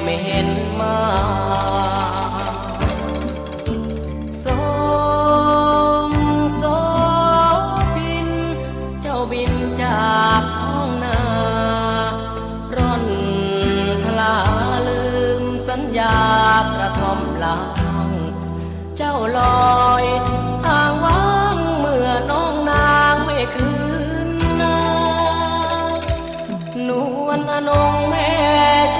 ແມ່ເຫັນມາ. ສອງໂສພິນ ເຈົ້າບິນຈາກທ້ອງນາ ຮ່ອນທະລາລືມສັນຍາກະທ່ອມລ້າງ ເຈົ້າລອຍອ້າງວ້າງເມື່ອນ້ອງນາງໄມ່ຄືນນາ ນວນອະນົງແມ່ໂຊ